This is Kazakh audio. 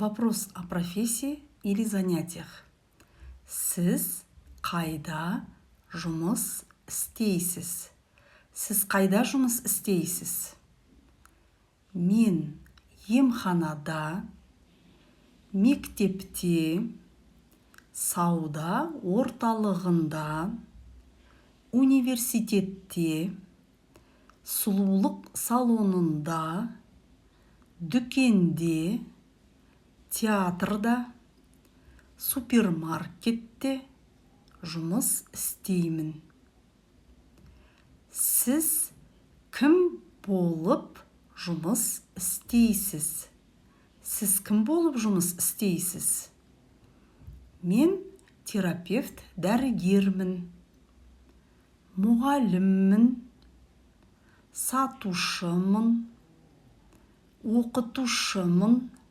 Вопрос о профессии или занятиях. Сіз қайда жұмыс істейсіз? Сіз қайда жұмыс істейсіз? Мен емханада, мектепте, сауда орталығында, университетте, сұлулық салонында, дүкенде, театрда, супермаркетте жұмыс істеймін. Сіз кім болып жұмыс істейсіз? Сіз кім болып жұмыс істейсіз? Мен терапевт дәрігермін, мұғаліммін, сатушымын, оқытушымын.